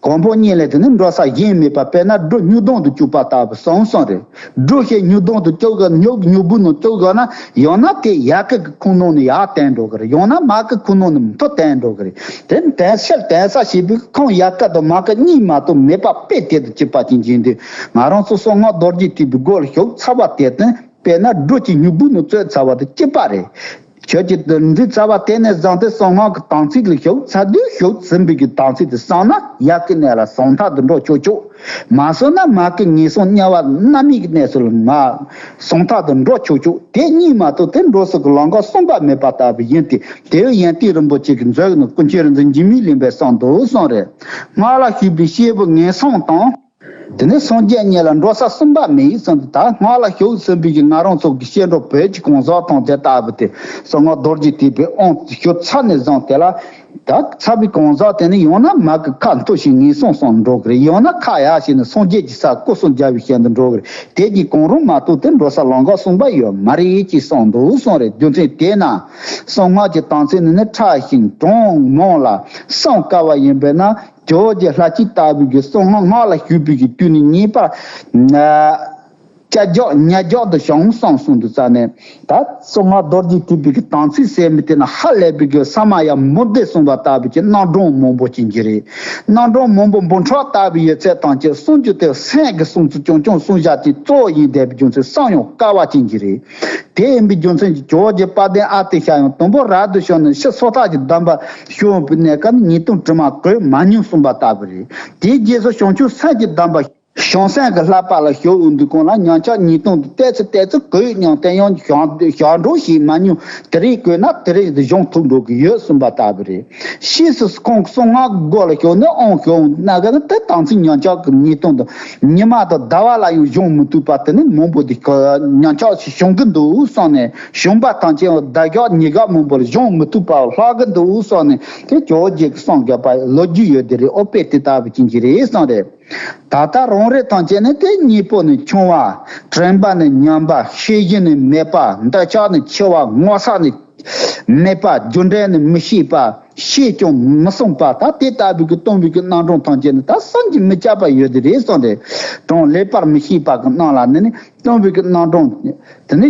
གོང་འཕེལ་གཉིས་ལས་དེ་ནི་འགྲོ་ས་གཞན་མེད་པ། དཔེར་ན་སྒྲོ་སྨྱུག་དོང་དུ་བཅུག་པ་ལྟ་བུ་གསུངས་གསུངས་རེད། སྒྲོ་ཞིག་སྨྱུག་དོང་དུ་བཅུག་གི་སྨྱུག་སྨྱུག་པོ་ནང་བཅུག་གི་ན། ཡང་ན་དེ་ཡ་གི་གི་ཁུང་ནང་ནས་ཡར་བཏོན་འགྲོ་གི་རེད། ཡང་ན་མ་གི་ཁུང་ནང་ནས་མཐོ་བཏོན་འགྲོ་གི་རེད། དེ་ནི་དེ་ཕྱིར་དེང་སང་བྱས་པའི་ཁུང་ཡ་གི་དང་མ་གི་གཉིས་མ་གཏོགས་མེད་པ་དཔེ་དེ་དང་གཅིག་པ་ཅིག་ཡིན་དུས། ང་རང་ཚོ་གསང་སྔགས་རྡོ་རྗེ་ཐེག་པའི་སྒོ་ལ་ཞུགས་ཚར་བ་དེ་དང་། དཔེར་ན་སྒྲོ་གཅིག་སྨྱུག་པོ་ནང་བཙོས་ཚར་བ་དང་གཅིག་པ་རེད། ཁྱོད་ཀྱིས་དེ་འདྲ་ཚར་བ་དེ་ནས་བཟུང་སྟེ་གསང་སྔགས་ཀྱི་དམ་ཚིག་ལ་ཞུགས་ཚར་དུས། ཞུགས་ཟིན་པའི་གི་དམ་ཚིག་དེ་བསྲུངས་ན་ཡ་གི་གནས་ལ་ཟང་ཐག་ཏུ་འགྲོ་ཆོག་ཆོག། མ་བསྲུངས་ན་མ་གི་ངན་སོང་དམྱལ་བ་གནའ་མིའི་གནས་སུ་ལ་མ་ཟང་ཐག་ཏུ་འགྲོ་ཆོག་ཆོག། དེ་གཉིས་མ་གཏོགས་དེ་འགྲོ་ས་གི་ལམ་ཁ་གསུམ་པ་མེད་པ་ལྟ་བུ་ཡིན་ཏེ། དེ་བས་ཡོན་ཏན་རིན་པོ་ཆེ་གི་མཛོད་ནི་ཀུན་མཁྱེན་རིག་འཛིན་འཇིགས་མེད་གླིང་པས་གསུངས་འདུག་གསུངས་རེད། སྔགས་ལ་ཞུགས་པའི་སྐྱེས་བུ་ངན་སོང་དང་། དེ་ནས་སངས་རྒྱས་ཉིད་ལ་འགྲོ་ས་གསུམ་པ་མེད་གསུངས་ཏེ། ད་སྔགས་ལ་ཞུགས་ཟིན་པའི་གི་ང་རང་ཚོ་གི་སྐྱེ་འགྲོ་བོད་ཀྱི་གང་ཟག་དང་དེ་ལྟ་བུ་དེ་གསང་སྔགས་རྡོ་རྗེ་ཐེག་པའི་དབང་ཞུགས་ཚར་ནས་བཟུང་དེ་ལ། ད་ཚར་བའི་གང་ཟག་དེ་ནི་ཡང་ན་མ་གི་ཁ་འཐོར་ཞིང་ངན་སོང་སོང་འགྲོ་གི་རེད། ཡང་ན་ཁ་ཡར་ཞིག་ནས་སངས་རྒྱས་ཀྱི་ས་སྐུ་གསུམ་རྒྱལ་བའི་ཞིང་དུ་འགྲོ་གི་རེད། དེ་གཉིས་གང་རུང་མ་གཏོགས་དེ་འགྲོ་ས་ལམ་ཁ་གསུམ་པ་ཡོད་མ་རེད་ཅེས་གསུངས་འདུག་གསུངས་རེད། རྒྱུ་མཚན་དེས་ན་གསང་སྔགས་ཀྱི་དམ་ཚིག་ནི་ནི་ཕྲ་ཞིང་གྲངས་མང་ལ་བསམ་དཀའ་བ་ཡིན་པས་ན། ཇོ་བོ་རྗེ་ལྷ་སྐྱིད་ལྟ་བུའི་གི་གསང་སྔགས་ལ་ཞུགས་པའི་གི་དུས་ནི་ངེས་པར་ན་ཅ་རྒྱག་ཉ་རྒྱག་ཏུ་བྱུང་བསམ་གསུངས་འདུག་ཙ་ནས། ད་གསང་སྔགས་རྡོ་རྗེ་ཐེག་པའི་གི་དམ་ཚིག་ཟེར་མི་དེ་ནི་ཧ་ལས་པའི་གི་ས་མ་ཡ་མུ་སྟེགས་གསུངས་པ་ལྟ་བུའི་གི་རྣམ་གྲངས་མང་པོ་ཅན་གྱི་རེད། རྣམ་གྲངས་མང་པོ་འབུམ་ཕྲག་ལྟ་བུ་ཡོད་ཚད་ཐམས་ཅད་གསུང་རྒྱུ་དེ་སེམས་ཀྱི་གསུང་ཚུལ་རྐྱང་རྐྱང་གསུང་བཞག་དེ་གཙོ་བོ་ཡིན་བསྡད་པའི་རྒྱུ་མཚན་བསམ་ཡང་དཀའ་བ་ཅན་གྱི་རེད། དེ་ཡིན་པའི་རྒྱུ་མཚན་གྱིས་ཇོ་བོ་རྗེ་དཔལ་ལྡན་ཨ་ཏི་ཤ་ཡང་དང་པོ་རབ་ཏུ་བྱུང་ནས་ཕྱི་སོ་ཐར་གྱི་གདམས་པ་ཞུ་འོང་པའི་གནས་སྐབས་ནི་ཉེས་ལྟུང་དྲི་མ་གོས་མ་མྱོང་གསུངས་པ་ལྟ་བུ་རེད། དེའི་རྗེས་སུ་བྱང་ཆུབ་སེམས་ཀྱི་གདམས་པ་བྱང་སེམས་ཀྱི་བསླབ་པ་ལ་ཞུགས་འོང་དུས་སྒང་ལ་ཉམས་ཆག་ཉེས་ལྟུང་དེ་ཏོག་ཙམ་ཏོག་ཙམ་གོས་ཡོང་སྟེ་ཡང་བྱང་བྱང་འགྲོ་ཞིག་མ་མྱོང་། དེ་རིགས་གོས་ན་དེ་རིགས་སྦྱོང་ཐུབ་འགྲོ་གི་ཡོད་གསུངས་པ་ལྟ་བུ་རེད། ཕྱིས་སུ་ཁོང་གསང་སྔགས་སྒོ་ལ་ཞུགས་ནས་དབང་ཞུ་འོང་གནས་སྐབས་ནི་དེ་དམ་ཚིག་ཉམས་ཆག་གི་ཉེས་ལྟུང་དང་། ཉི་མ་དང་ཟླ་བ་ལ་ཡང་སྦྱོང་མི་ཐུབ་པ་དེ་ནི་མང་པོ་དེ་ཉམས་ཆག་ཞིག་བྱུང་གི་འདུག་གསུངས་ནས། བྱུང་པ་ཐམས་ཅད་ཟླ་ཞག་ཉི་ཞག་མང་པོར་སྦྱོང་མི་ཐུབ་པར་ལྷག་གི་འདུག་གསུངས་ནས། དེ་ཇོ་བོ་རྗེ་གི་གསུང་བཞག་པ་ལོ་རྒྱུས་ཡོད་དེ་རེད། ཨོ་དཔེ་དེ་ལྟ་བུ་ཅན་གྱི་རེད་གསུངས་རེད། ད་ལྟ་རང་རེ་ཐམས་ཅད་ནི་དེ་གཉེན་པོ་ནི་ཆུང་བ། དྲན་པ་ནི་ཉམས་པ། ཤེས་བཞིན་ནི་མེད་པ། འདོད་ཆགས་ནི་ཆེ་བ། ངོ་ཚ་ནི་མེད་པ། རྒྱུ་འབྲས་ནི་མི་ཤེས་པ། ཤེས་ཀྱང་མི་གསུང་པ། ད་དེ་ལྟ་བུའི་གི་སྟོང་པའི་གི་རྣམ་གྲངས་ཐམས་ཅད་ནི་ད་བསམ་གྱིས་མི་ཁྱབ་པ་ཡོད་དེ་རེད་གསུངས་ཏེ། གྲངས་ལེགས་པར་མི་ཤེས་པ་གི་རྣམས་ལ་ནི་ནི་སྟོང་པའི་གི་རྣམ་གྲངས་དེ་ནི་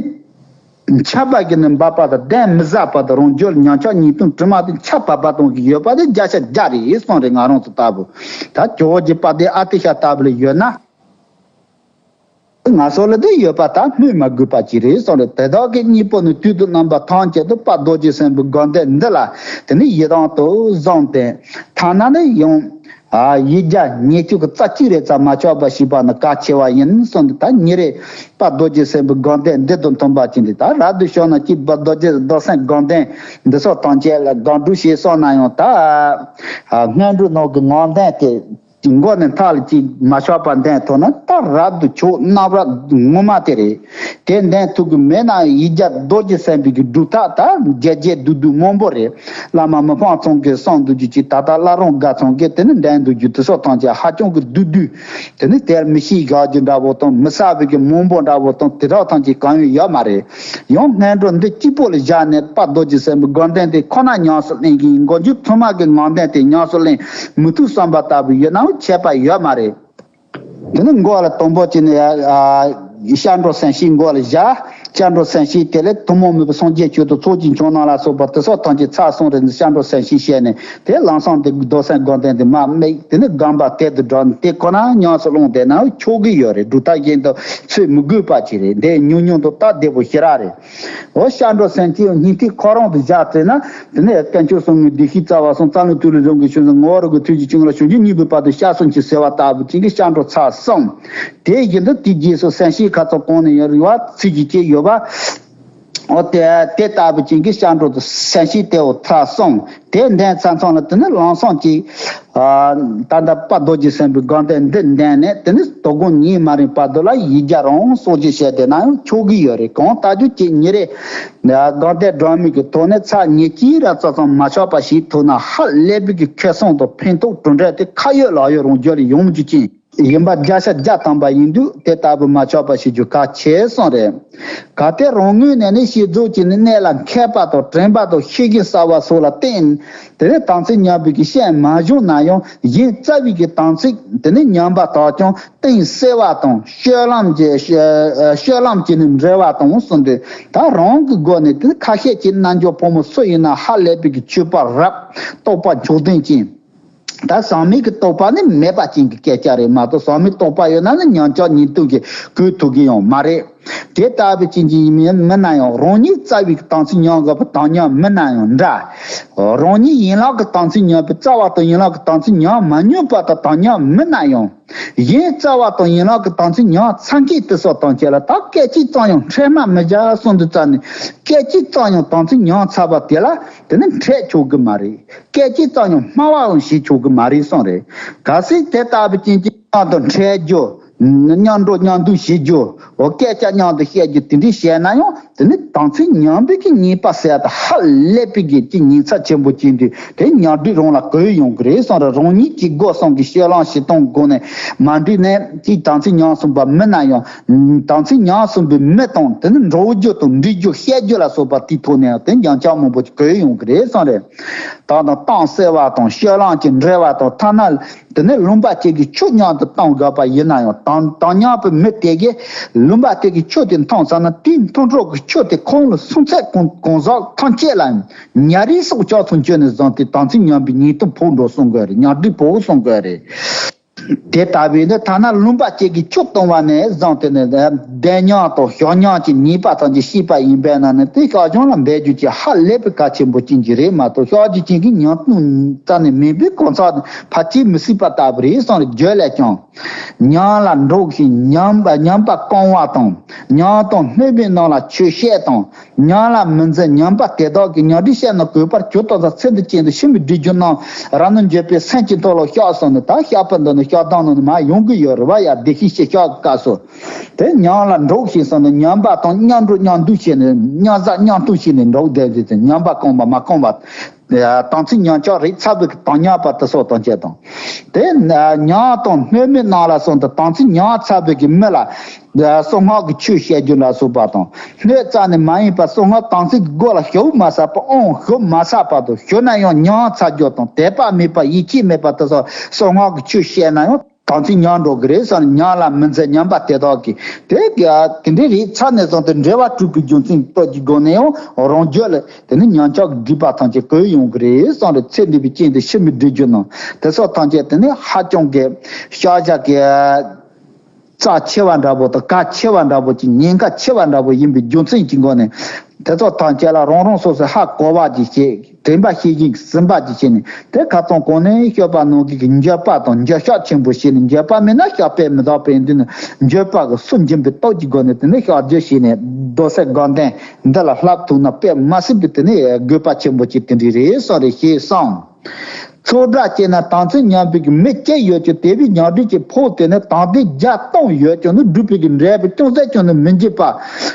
ཁྱབ་པ་གིས་ནི་འབབ་པ་དང་གདན་མི་ཟ་བ་དང་རང་རྒྱུད་ལ་ཉམས་ཆག་ཉེས་ལྟུང་དྲི་མ་དེ་ཆར་བབས་པ་དང་གི་ཡོད་པ་དེ་བརྒྱ་ཆ་བརྒྱ་རེད་གསུངས་རེད། ང་རང་ཚོ་ལྟ་བུ་ད་ཇོ་བོ་རྗེ་དཔལ་ལྡན་ཨ་ཏི་ཤ་ལྟ་བུ་ལ་ཡོད་ན། ང་ཚོ་ལ་དེ་ཡོད་པ་ད་སྨོས་མ་དགོས་པ་ཅིག་རེད་གསུངས་རེད། དེ་དག་གི་གཉེན་པོ་ནི་དུས་དང་རྣམ་པ་ཐམས་ཅད་དུ་དཔལ་རྡོ་རྗེ་སེམས་དཔའི་དགོངས་དོན་འདི་ལ་དེ་ནི་ཡིད་དང་དུ་བཟུང་སྟེ། ཐ་ན་ནི་ཡང་ཡིད་བརྒྱ་ཉེས་སྤྱོད་ཀྱི་རྩ་གཅིག་རེ་ཙམ་མ་ཆགས་པ་ཞིག་པ་ནི་གལ་ཆེ་བ་ཡིན་གསུངས་ཏེ། ད་ཉིན་རེ་དཔལ་རྡོ་རྗེ་སེམས་དཔའི་དགོངས་དོན་འདི་དང་མཐུན་པ་ཅིག་འདི་ད་རབ་ཏུ་བྱུང་ན་གཅིག་པ་རྡོ་རྗེ་རྡོར་སེམས་དགོངས་དོན་འདི་སོགས་ཐམས་ཅད་ལ་སྒོམ་སྒྲུབ་བྱས་སོང་ན་ཡང་ད་སྔོན་འགྲོ་ནང་གི་ངང་ལྡན་དེ། མགོ་ནས་མཐའ་ལ་ཅིག་མ་ཆགས་པར་ལྡན་ཐུབ་ན་ད་རབ་ཏུ་བྱུང་རྣམ་རབ་ངོ་མ་དེ་རེད། དེ་ལྡན་ཐུབ་ཀྱི་མེད་ན་ཡིད་བརྒྱ་རྡོ་རྗེ་སེམས་དཔའི་གི་སྒྲུབ་ཐབས་ད་རྒྱས་རྒྱས་བསྡུས་བསྡུས་མང་པོ་རེད། བླ་མ་མི་ཕམ་ཚང་གིས་གསུངས་འདུག་རྒྱུ་ཅིག་ད་ལྟ་བླ་རུང་དགའ་ཚང་གིས་དེ་ནི་འདོན་འདུག་རྒྱུ་དེ་སོགས་ཐམས་ཅད་ཧ་ཅང་གི་བསྡུས་བསྡུས། དེ་ནི་དེར་མི་ཤེས་བཞག་རྒྱུ་འདྲ་བོ་དང་མི་གསལ་བའི་གི་མང་པོ་འདྲ་བོ་དང་དེ་དག་ཐམས་ཅད་གང་ཡང་ཡོད་མ་རེད། ཡང་སྔོན་འགྲོ་འདི་གཅིག་པོ་ལ་བཞག་ནས་དཔལ་རྡོ་རྗེ་སེམས་དཔའི་དགོངས་དོན་དེ་ཁོ་ན་ཉམས་སུ་ལེན་གྱི་མགོ་མཇུག་ཐུན་མོང་གི་ངང་ལྡན་དེ་ཉམས་སུ་ལེན་མི་ཐུབ་བསམ་པ་ལྟ་བུ་ཡོད་ནའང་ཁྱད་པར་ཡོད་མ་རེད། དེ་ནི་མགོ་ལ་དང་པོ་བྱས་ནས་ཡ། སྐྱབས་འགྲོ་སེམས་བསྐྱེད་མགོ་ལ་བཞག་སྐྱབས་འགྲོ་སེམས་བསྐྱེད་དེ་ལས་ཐུན་མོང་མོས་པ་སངས་རྒྱས་ཆོས་དང་ཚོགས་ཀྱི་མཆོག་རྣམས་ལ་སོགས་པ་དེ་སོགས་ཐམས་ཅད་ཚར་སོང་རེད། སྐྱབས་འགྲོ་སེམས་བསྐྱེད་བྱས་ནས་དེ་ལམ་སང་དེ་རྡོར་སེམས་དགའ་ལྡན་དེ་མར་དམིགས། དེ་ནས་སྒོམ་པ་དེ་དུ་འགྲོ་ནས་དེ་ཁོ་ན་ཉམས་སུ་བླངས་བསྡད་ན་ཆོག་གི་ཡོད་རེད། སྒྲུབ་ཐབས་གཞན་དུ་ཚུད་མི་དགོས་པ་ཅིག་རེད། འདི་ཉུང་ཉུང་དུ་སྟབས་བདེ་པོ་ཞེ་དྲག་རེད། འོ་སྐྱབས་འགྲོ་སེམས་བསྐྱེད་སྙིང་ཐིག་ཁོ་རང་དུ་བཞག་བཙལ་ན། དེ་ནས་དཀོན་མཆོག་གསུམ་གྱི་བདེ་གཤེགས་རྩ་བ་གསུམ། རྩ་རླུང་ཐོད་རིས་རང་གི་ཆོས་འཛིན། ངོ་བོ་རང་གི་ཐུགས་རྗེ་ཆུང་ངུ་ལ་བྱང་ཆུབ་སྙིང་པོའི་བར་དུ་སྐྱབས་སུ་མཆི་ཟེར་བ་ལྟ་བུ་ཅན་གྱི་སྐྱབས་འགྲོ་ཚར་སོང་། དེ་བཞིན་དུ་དེའི་རྗེས་སུ་སེམས་བསྐྱེད་ཁ་ཚོ་གོང་ནས་ཡོད་རེད་བ། ཚིག་གི་བཅད་ཡོད་པ། འོ་དེ་དེ་ལྟ་བུ་ཅན་གྱི་སྐྱབས་འགྲོ་དུ་སེམས་བསྐྱེད་དེའོ་ཚར་སོང་། དེ་འདས་ཚར་སོང་ལ་དེ་ནི་ལམ་སང་ཅིག་ད་ལྟ་དཔལ་རྡོ་རྗེ་སེམས་དཔའི་དགའ་ལྡན་འདི་འདས་ནས་དེ་ནི་དོ་དགོང་ཉིན་མ་རིང་བར་དུ་ལ་ཡིག་བརྒྱ་རང་གསོག་བྱེད་བྱས་བསྡད་ན་ཡང་ཆོག་གི་ཡོད་རེད། གང་ལྟར་རྒྱུ་ཅིག་ཉིན་རེ་དགའ་ལྡན་སྒྲོན་མེ་གི་ཐོག་ནས་ཚར་ཉིན་གཅིག་ར་ཙམ་ཙམ་མ་ཆག་པ་ཞིག་ཐུབ་ན་ཧ་ལས་པའི་གི་ཁེ་བཟང་དང་ཕན་ཐོགས་གྲུབ་འབྲས་དེ་ཁ་ཡོད་ལག་ཡོད་རང་རྒྱུད་ལ་ཡོང་རྒྱུ་ཅན། ཡིན་པ་བརྒྱ་ཆ་བརྒྱ་ཐམ་པ་ཡིན་དུས་དེ་ལྟ་བུ་མ་ཆག་པ་ཞིག་རྒྱུ་གལ་ཆེ་སོང་རེད། གལ་ཏེ་རང་ངོས་ནས་ནི་ཤེས་རྫོགས་ཀྱི་ནི་གནད་ལ་མཁས་པ་དང་དྲན་པ་དང་ཤེས་བཞིན་གསལ་བ་སོགས་ལ་བརྟེན། དེ་ནས་དམ་ཚིག་ཉམས་པའི་གི་ཤན་མ་བྱུང་ན་ཡང་གཞན་རྩ་བའི་གི་དམ་ཚིག་དེ་ནི་ཉམས་པ་དག་ཀྱང་གཏིང་གསལ་བ་དང་སྤྱོད་ལམ་གྱི་སྤྱོད་ལམ་གྱི་ནི་འབྲེལ་བ་དང་གསུངས་དུས། ད་རང་གི་སྒོ་ནས་དེ་ཁ་ཤས་ཀྱི་རྣལ་འབྱོར་ཕོ་མོ་སུ་ཡིན་ན་ཧ་ལས་པའི་གི་ཆོས་པ་རབ་རྟོགས་པ་མཆོག་ལྡན་ཅན། ད་ཟག་མེད་ཀྱི་རྟོགས་པ་ནི་མེད་པ་ཅན་གྱི་སྐད་ཆ་རེད་མ་གཏོགས། ཟག་མེད་རྟོགས་པ་ཡོད་ན་ནི་ཉམས་ཆག་ཉེས་ལྟུང་གིས་གོས་ཐུབ་ཀྱི་ཡང་མ་རེད། དེ་ལྟ་བུ་ཅན་གྱི་མི་མིན་ན་ཡང་རང་ཉིད་རྩ་བའི་དམ་ཚིག་ཉམས་དགོས་པ་དམ་ཉམས་མིན་ན་ཡང་འདྲ། རང་ཉིད་ཡན་ལག་གི་དམ་ཚིག་ཉམས་པའི་རྩ་བ་དང་ཡན་ལག་གི་དམ་ཚིག་ཉམས་མ་མྱོང་པ་དང་དམ་ཉམས་མིན་ན་ཡང་། གཞན་རྩ་བ་དང་ཡན་ལག་གི་དམ་ཚིག་ཉམས་ཚར་མཁན་དེ་ཚོ་དང་བཅས་ལ་ད་སྐད་ཅིག་ཙམ་ཡང་འཕྲལ་མ་མི་བྱ་གསུངས་དུས་ཙམ་ནས། སྐད་ཅིག་ཙམ་ཡང་དམ་ཚིག་ཉམས་ཚར་བ་དེ་ལ་དེ་ནི་འཕྲལ་ཆོག་གི་མ་རེད། སྐད་ཅིག་ཙམ་ཡང་སྨྲ་བའང་བྱེད་ཆོག་གི་མ་རེད་གསུངས་རེད། གལ་སྲིད་དེ་ལྟ་བུ་ཅན་གྱི་མཉམ་དུ་འཕྲད་རྒྱུ། མཉམ་འགྲོགས་མཉམ་འདུག་བྱེད་རྒྱུ། འོ་སྐད་ཆ་མཉམ་དུ་བཤད་རྒྱུ་དེ་འདྲ་བྱས་ན་ཡང་དེ་ནི་དམ་ཚིག་ཉམས་པའི་གི་ཉེས་པ་ཟེར་ཡ་དེ་ཧ་ལས་པའི་གི་ཅིག་ཉེན་ཚབས་ཆེན་པོ་ཅིག་འདུག་དེ་ཉམས་དུས་རང་ལ་གོ་ཡོང་གི་རེད་གསུངས་རེད། རང་ཉིད་ཀྱི་སྒོ་གསུམ་གྱི་སྤྱོད་ལམ་བྱེད་སྟངས་སྒོ་ནས་མ་འགྲིག་ནས་ཅིག་དམ་ཚིག་ཉམས་སོང་པ་མིན་ན་ཡང་། དམ་ཚིག་ཉམས་སོང་པའི་མི་དང་དེ་ནི་འགྲོགས་རྒྱུ་དང་འདྲི་རྒྱུ་བཤད་རྒྱུ་ལ་སོགས་པ་དེའི་ཐོག་ནས་དེ་ཉམས་ཆག་མང་པོ་ཅིག་གོ་ཡོང་གི་རེད་གསུངས་རེད། ད་དང་གཏམ་གསལ་བ་དང་སྤྱོད་ལམ་གྱི་འབྲེལ་བ་དང་ཐ་ན། དེ་ནས་ལུང་པ་གཅིག་གི་ཆོས་མཉམ་དུ་གཏོང་དགོས་པ་ཡིན་ན་ཡང་དམ་དམ་ཉམས་པའི་མི་དེ་གིས་ལུང་པ་དེ་གི་ཆོས་དེ་མཐོང་ཚར་ན་དེའི་མཐོང་གྲོལ་གྱི་ཆོས་དེ་ཁོང་ལ་སོང་ཚད་གང་གང་ཟག་ཐམས་ཅད་ལ་ཉ་རིགས་སྲོག་ཆགས་ཚུན་ཆད་ནས་བཟུང་སྟེ་དམ་ཚིག་ཉམས་པའི་ཉེས་ལྟུང་ཕོག་འགྲོ་གསུང་དགོས་རེད། ཉམས་དྲེག་ཕོག་གསུང་དགོས་རེད། དེ་ལྟ་བུའི་འདི་ཐ་ན་ལུང་པ་གཅིག་གི་ཆོས་གཏོང་བ་ནས་བཟུང་སྟེ་ནས་བདེན་ཉམས་དང་ཞོག་ཉམས་ཀྱི་ཉེས་པ་ཐམས་ཅད་ཤེས་པ་ཡིན་པས་ན་ནི་དེ་ཞོག་ཆུང་ལ་འབད་རྒྱུ་ཅིག་ཧ་ལས་པའི་གལ་ཆེན་པོ་ཅན་གྱི་རེད་མ་གཏོགས་ཞོག་རྒྱུ་ཅན་གྱི་ཉམས་རྩ་ནས་མེད་པའི་གང་ཟག་ཕལ་ཆེར་མི་སྲིད་པ་ལྟ་བུ་རེད་གསུངས་རེད། རྒྱུད་ལས་ཀྱང་། ཉམས་ལ་འགྲོགས་ཤིང་ཉམས་པ་ཉམས་པ་སྐོང་བ་དང་། ཉམས་དང་སྨོད་མའི་ནང་ལ་ཆོས་བཤད་དང་། ཉམས་ལ་མི་འཛིན་ཉམས་པ་དེ་དག་གིས་ཉམས་དྲེགས་བཤད་ན་གོས་པར་གྱུར་ཏོ། ཚེ་འདི་ཀུན་ཏུ་ཕྱི་མའི་སྒྲིབ་སྦྱོང་རྣམས་རང་ནི་འགྱོད་པའི་སེམས་ཀྱི་མཐོལ་ལོ་བཤགས་སོང་ནས་ད་བཤགས་པ་འདི་ནི་བཤགས་སྟངས་ནི་མ་ཡོང་གི་ཡོད་རེད་བ། ཡ་བདེ་གཤེགས་ཞེས་བཤགས་སྐབས་སུ་དེ་ཉམས་ལ་འགྲོགས་ཤིང་སོང་ནས་ཉམས་པ་དང་མཉམ་འགྲོགས་མཉམ་འདུག་བྱས་ནས་མཉམ་བཟའ་མཉམ་བཏུང་བྱས་ནས་འགྲོགས་བསྡད་དེ་ཉམས་པ་སྐོང་བ་མ་སྐོང་བ། དམ་ཚིག་ཉམས་ཆག་རིགས་ཚ་བའི་གི་དམ་ཉམས་པ་དེ་སོགས་དང་བཅས་དང་། དེ་ཉམས་དང་སྨོད་མའི་ནང་ལ་སོང་དུ་དམ་ཚིག་ཉམས་ཚ་བའི་གི་མི་ལ། གསང་སྔགས་ཀྱི་ཆོས་བཤད་རྒྱུ་ལ་སོགས་པ་དང་སྨོད་རྩ་ནས་མ་ཡིན་པ་གསང་སྔགས་དམ་ཚིག་གི་སྒོ་ལ་ཞུགས་མ་ཚར་བ་ཨང་ཞུགས་མ་ཚར་བ་དང་ཞུགས་ན་ཡང་ཉམས་ཚ་རྒྱུ་དང་དད་པ་མེད་པ་ཡིད་ཆེས་མེད་པ་དེ་སོགས་གསང་སྔགས་ཀྱི་ཆོས་བཤད་ན་ཡང་དམ་ཚིག་ཉམས་འགྲོ་གི་རེད་བསམ་ནས་ཉམས་ལ་མི་འཛིན་ཉམས་པ་དེ་དག་གིས་དེ་དེ་འདྲའི་རིགས་ཚ་ནས་བཟུང་སྟེ་འབྲེལ་བ་གྲུབ་པའི་རྒྱུ་མཚན་སྟོབས་ཀྱི་སྒོ་ནས་ཡང་རང་རྒྱུད་ལ་དེ་ནི་ཉམས་ཆག་གི་སྒྲིབ་པ་ཐམས་ཅད་གོས་ཡོང་གི་རེད་བསམ་རེད། ཚེ་འདས་པའི་རྐྱེན་དེ་ཕྱི་མའི་སྒྲིབ་སྦྱོང་རྣམས་དེ་སོགས་ཐམས་ཅད་དེ་ནི་ཧ་ཅང་གི་ཤག་ཤག་གི་རྩ་ཆེ་བ་འདྲ་པོ་དང་གལ་ཆེ་བ་འདྲ་པོ་ཅིག་ཉེན་ཁ་ཆེ་བ་འདྲ་པོ་ཡིན་པའི་རྒྱུ་མཚན་གྱི་སྒོ་ནས་དེ་ཚོ་ཐམས་ཅད་ལ་རང་རང་སོ་སོས་ཧ་གོ་བ་ཅིག་བྱེད། དྲན་པ་ཤེས་བཞིན་གྱི་ཟིན་པ་ཅིག་བྱས་ནས་དེ་ཁ་ཚང་གོང་ནས་སྐྱོབ་པ་ནང་གི་འགྱོད་པ་དང་འགྱོད་བཤགས་ཆེན་པོ་བྱས་ནས་འགྱོད་པ་མེད་ན་བཤགས་པས་མི་དག་པས་འདི་ནི་འགྱོད་པ་གི་སུན་འབྱིན་པའི་སྟོབས་ཀྱི་སྒོ་ནས་དེ་ནས་བཤགས་བཅོས་བྱས་ནས་རྡོར་སེམས་དགའ་ལྡན་འདི་ལ་བསླབ་ཐུབ་ན་དཔེ་མ་སྲིད་པའི་དེ་ནས་དགོས་པ་ཆེན་པོ་ཅིག་དེ་འདྲ་རེད་བསམ་རེད་ཞེས་གསུངས། ཚོགས་སྒྲ་བཅས་ན་དམ་ཚིག་ཉམས་པའི་གི་མི་སྐྱེ་ཡོད་ཀྱང་དེ་བས་ཉམས་དྲེགས་ཀྱི་ཕོག་དེ་ནི་དམ་ལྡན་བརྒྱ་སྟོང་ཡོད་ཀྱང་ནི་སྒྲུབ་པའི་གི་འབྲས་བུ་ཅུང་ཟད་ཀྱང་ནི་མི་འབྱེད་པ།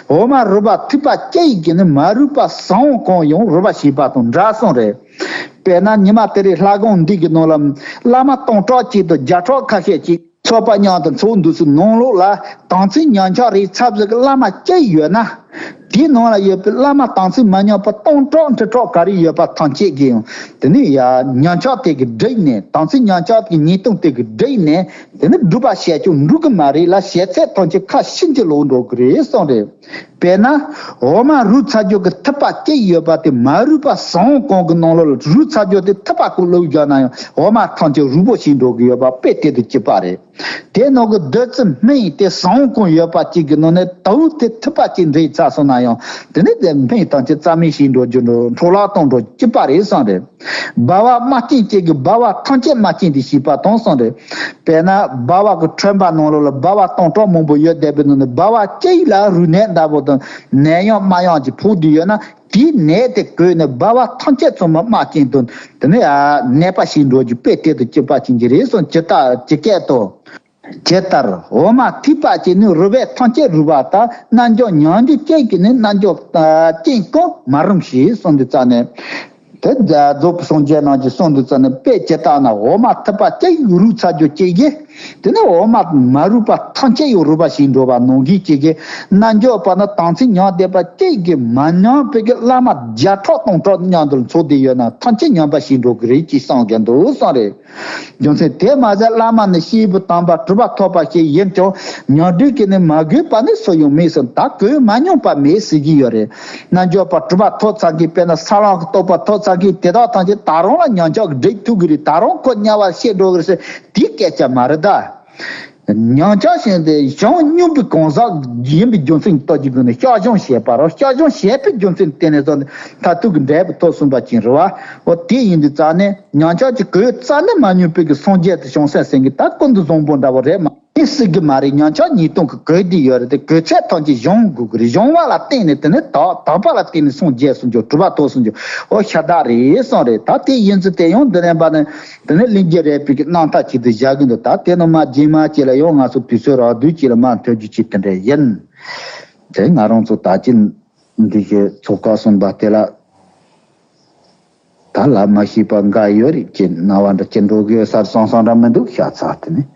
འོ་མ་རུལ་བ་ཐིགས་པ་སྐྱེ་ཡི་གི་ནི་མ་རུལ་བ་ཟ་འོང་གང་ཡང་རུལ་བ་ཞིག་པ་དང་འདྲ་གསུངས་རེད། དཔེར་ན་ཉི་མ་དེ་རིང་ལྷ་ཁང་འདི་གི་ནང་ལ་བླ་མ་སྟོང་ཕྲག་གཅིག་དང་བརྒྱ་ཕྲག་ཁ་ཤས་ཅིག་ཚོགས་པ་མཉམ་དུ་ཚོགས་འདུ་སུ་ནང་ལོགས་ལ་དམ་ཚིག་ཉམས་ཆག་རིགས་ཚ་བའི་གི་བླ་མ་སྐྱེ་ཡོད་ན། དེའི་ནང་ལ་ཡོད་པའི་བླ་མ་དམ་ཚིག་མ་ཉམས་པ་སྟོང་ཕྲག་ཁྲི་ཕྲག་ག་རེ་ཡོད་པ་ཐམས་ཅད་ཀྱིས་ཡང་དེ་ནས་ཡ་ཉམས་ཆག་དེ་གི་བསྒྲིགས་ནས། དམ་ཚིག་ཉམས་ཆག་གི་ཉེས་ལྟུང་དེ་གི་བསྒྲིགས་ནས། དེ་ནས་སྒྲུབ་པ་བྱས་ཀྱང་འགྲུབ་གི་མ་རེད་ལ། བྱས་ཚད་ཐམས་ཅད་ཁ་ཕྱིན་གྱི་ལོག་འགྲོ་གི་རེད་གསུངས་རེད། དཔེར་ན། འོ་མ་རུལ་ཚར་རྒྱུ་གི་ཐིགས་པ་གཅིག་ཡོད་པ་དེ། མ་རུལ་བ་ཟངས་གང་གི་ནང་ལོགས་ལ་རུལ་ཚར་རྒྱུ་དེ་ཐིགས་པ་གང་བླུགས་བཞག་ན་ཡང་འོ་མ་ཐམས་ཅད་རུལ་པོ་ཞིག་འགྲོ་གི་ཡོད་པ་དཔེ་དེ་དང་གཅིག་པ་རེད། དེ་ནང་གི་བདུད་རྩི་སྨན་དེ་ཟངས་གང་ཡོད་པ་གཅིག་གི་ནང་ནས་དྭ་བུ་དེ་ཐིགས་པ་གཅིག་འདྲེས་ཚར་སོང་ན་ཡང་དེ་ནས་དེ་སྨན་ཐམས་ཅད་རྩ་མེད་ཞིག་འགྲོ་རྒྱུ་འགྲོ། འཕྲོ་བརླག་གཏོང་འགྲོ་གཅིག་པ་རེད་གསུངས་རེད། སྦལ་བ་རྨ་ཅན་གཅིག་གིས་སྦལ་བ་ཐམས་ཅད་རྨ་ཅན་དུ་བྱས་པ་དང་གསུངས་རེད། དཔེར་ན་སྦལ་བ་གི་ཁྲོན་པ་ནང་ལོགས་ལ་སྦལ་བ་སྟོང་ཕྲག་མང་པོ་ཡོད་བསྡད་པའི་ནང་ནས་སྦལ་བ་གཅིག་ལ་རུལ་ནད་འདྲ་པོ་དང་ནད་ཡམས་རྨ་ཡམས་ཀྱི་ཕོག་བསྡད་ཡོད་ན། དེའི་ནད་དེ་གོས་ནས་སྦལ་བ་ཐམས་ཅད་ཚང་མ་རྨ་ཅན་དང་དེ་ནས་ནད་པ་ཞིག་འགྲོ་རྒྱུ་དཔེ་དེ་དང་གཅིག་པ་ཅན་གྱི་རེད་གསུངས། ཇི་ལྟ་ཇི་སྐད་དུ། ཇི་ལྟར་འོ་མ་ཐིགས་པ་གཅིག་ནི་རུལ་བས་ཐམས་ཅད་རུལ་བ་ལྟར། རྣལ་འབྱོར་ཉམས་རྒྱུ་གཅིག་གིས་ནི་རྣལ་འབྱོར་རྐྱེན་གང་མ་རུངས་ཞེས་གསུངས་དུས་ཙ་ནས། དེ་རྫོགས་པའི་སངས་རྒྱས་རྣམས་ཀྱིས་གསུངས་དུས་ཙ་ནས། དཔེ་ཇི་ལྟར་ན་འོ་མ་ཐིགས་པ་གཅིག་རུལ་ཚར་རྒྱུ་གཅིག་གིས། དེ་ནས་འོ་མ་མ་རུལ་བ་ཐམས་ཅད་ཡང་རུལ་བ་ཞིག་འགྲོ་བ་ནང་བཞིན་གཅིག་གིས། རྣལ་འབྱོར་པ་ནི་དམ་ཚིག་ཉམས་བསྡད་པ་གཅིག་གིས་མ་ཉམས་པའི་གི་བླ་མ་བརྒྱ་ཕྲག་སྟོང་ཕྲག་མཉམ་དུ་འཚོགས་བསྡད་ཡོད་ན་ཐམས་ཅད་ཉམས་པ་ཞིག་འགྲོ་གི་རེད་ཅེས་གསུང་གི་འདུག་གསུངས་རེད། རྒྱུ་མཚན་དེ་མ་ཟད་བླ་མ་ནི་སྐྱེས་བུ་དམ་པ་གྲུབ་པ་ཐོབ་པ་ཞིག་ཡིན་ཀྱང་ཉམས་འགྲོས་ཀྱིས་ནི་མ་གོས་པ་ནི་སུ་ཡང་མེད་ཟེར། ད་གོས་མ་མྱོང་པ་མེད་ཟེར་གྱི་ཡོད་རེད། རྣལ་འབྱོར་པ་གྲུབ་པ་ཐོབ་ཚར་མཁན་དཔེར་ན་ས་ལམ་གྱི་རྟོགས་པ་ཐོབ་ཚར་མཁན་དེ་དག་ཐམས་ཅད་ད་རུང་ལ་ཉམས་ཆག་གི་འགྲིག་ཐུབ་ཀྱི་རེད། ད་རུང་ཁོ་དམྱལ་བར་སྐྱེ་འགྲོ་གི་རེད་ཟེར་དེའི་སྐད་ཆ་མ་རེད་ད། ཉམས་ཆག་ཞིག་དེ་བྱང་སྙོམས་པའི་གང་ཟག་ཡིན་པའི་རྒྱུ་མཚན་གྱིས་ལྟོ་གྱི་སྒོ་ནས་སྐྱག་སྦྱང་བྱས་པ་རེད། སྐྱག་སྦྱང་བྱས་པའི་རྒྱུ་མཚན་དེ་ནས་བཟུང་ནས་མཐར་ཐུག་གི་འབྲས་བུ་ཐོབ་ཟིན་པ་ཅིག་རེད་བ། འོ་དེ་ཡིན་དུས་ཙ་ནས་ཉམས་ཆག་གི་གོས་རྩ་ནས་མ་མྱོང་བའི་གི་སངས་རྒྱས་དང་བྱང་སེམས་ཟེར་མཁན་ད་ཀུན་ཏུ་བཟང་པོ་འདྲ་བོ་རེད་མ་རེད་ཟེར་གི་མ་རེད། ཉམས་ཆག་ཉེས་ལྟུང་གི་གོས་འདི་ཡོད་རེད་དེ། གོས་ཚད་ཐམས་ཅད་སྦྱང་དགོས་གི་རེད། སྦྱང་བ་ལ་བརྟེན་ནས་དེ་ནས་དག་དག་པ་ལ་བརྟེན་ནས་སངས་རྒྱས་སུ་འགྱུར། གྲུབ་པ་ཐོབ་སུ་འགྱུར། འོ་ཤ་སྟག་རེད་གསུངས་རེད། ད་དེ་ཡིན་ཚུལ་དེ་ཡང་འདི་ནས་པ་ནས། དེ་ནས་གླིང་རྗེ་རས་པའི་གི་རྣམ་ཐར་ཅིག་ཏུ་བཞག་གི་འདུག་ད་དེ་ནི་མ་རྗེས་མ་ཅིག་ལ་ཡང་ང་ཚོ་དུས་ཚོད་རག་དུས་ཅིག་ལ་མར་ཐོན་རྒྱུ་ཅིག་དེ་འདྲ་ཡིན། དེ་ང་རང་ཚོ་ད་ཅི་འདི་གི་ཚོགས་ཁག་གསུམ་པ་དེ་ལ་ད་ལ་མ་ཤེས་པ་འགའ་ཡོད་རེད་ཅེས་རྣ་བ་འདྲ་ཅི་འགྲོ་གི་ཡོད་སར་སང་སང་འདྲ་མི་འདུག་ཤ་ཚ་དེ་ནི།